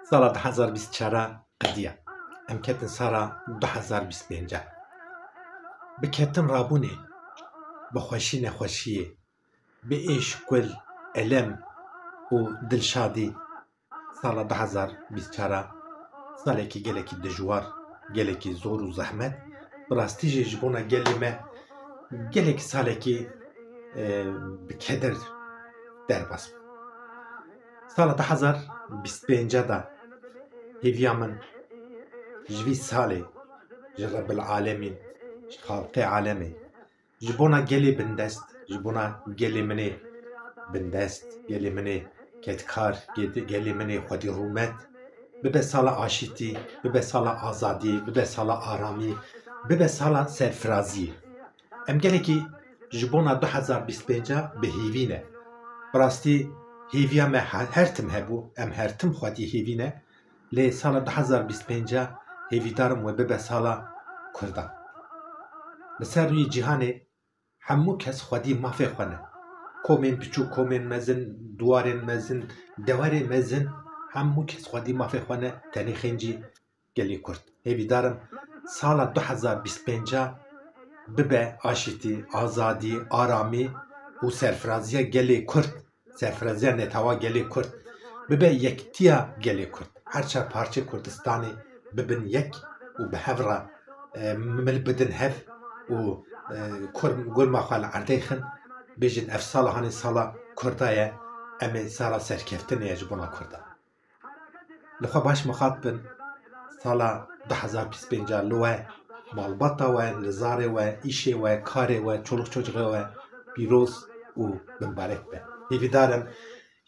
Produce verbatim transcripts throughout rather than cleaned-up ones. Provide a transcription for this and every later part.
Sala du hezar bîst çar qediya. Em ketin sala du hezar bîst pênc. Bi ketin rabûnê, bi xweşî nexweşiyê, bi êş, kul, elem û dilşadî, sala du hezar bîst çar salekî gelekî dijwar, gelekî zor û zehmet, bi rastî jî ji bona gelê me gelekî salekî, e, bi keder derbas bû. Sala du hezar bîst pênc de hêviya min ji vî salê, ji Rebbil Alemîn, ji Xalqê Alemê, ji bona gelê bindest, ji bona gelê min ê bindest, gelê min ê kedkar, ge-, gelê min ê xwedî rûmet, bibe sala aşîtî, bibe sala azadî, bibe sala aramî, bibe sala serfiraziyê. Em gelekî ji bona du hezar bîst pênc bi hêvî ne. Bi rastî hêviya me he-, her tim hebû, em her tim xwedî hêvî ne. Lê sala du hezar bîst pênc hêvîdar im we bibe sala Kurdan. Li ser rûyê cîhanê hemû kes xwedî mafê xwe ne. Komên biçûk, komên mezin, diwarên mezin, dewerê mezin, hemû kes xwedî mafê xwe ne, tenê xêncî gelê Kurd. Hêvîdar im sala du hezar bîst pênc bibe aşîtî, azadî, aramî û serfiraziya gelê Kurd, serfiraziya netewa gelê Kurd, bibe yekitiya gelê Kurd. Her çar parçeyê Kurdistanê bibin yek û bi hev re, e, mil bidin hev û, e, kur-, gurma xwe li erdê xin, bêjin ev sala hanê sala Kurda ye, em ê sala serkeftinê ye ji bona Kurda. Li xwe baş mixat bin, sala du hezar bîst pênc li we, malbata we, li zarê we, îşê we, karê we, çoluk çocuğê we pîroz û bimbarek be. Hêvîdar im,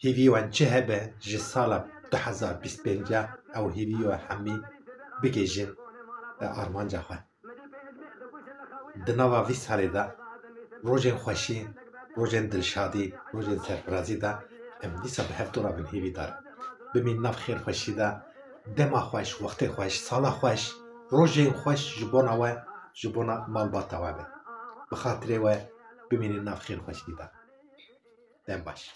hêvî wan çi hebe ji sala du hezar bîst pênc ew hêvî we hemî bigihîjin, e, armanca xwe. Di nava vî salê de rojên xweşî, rojên dilşadî, rojên serfirazî de em dîsa bi hev dora bin hêvîdar. Bimîn nav xêr xweşî de, dema xweş, wextê xweş, sala xweş, rojên xweş ji bona we, ji bona malbata we be. Bi xatirê we bimînin nav xêr xweşî de. Dem baş.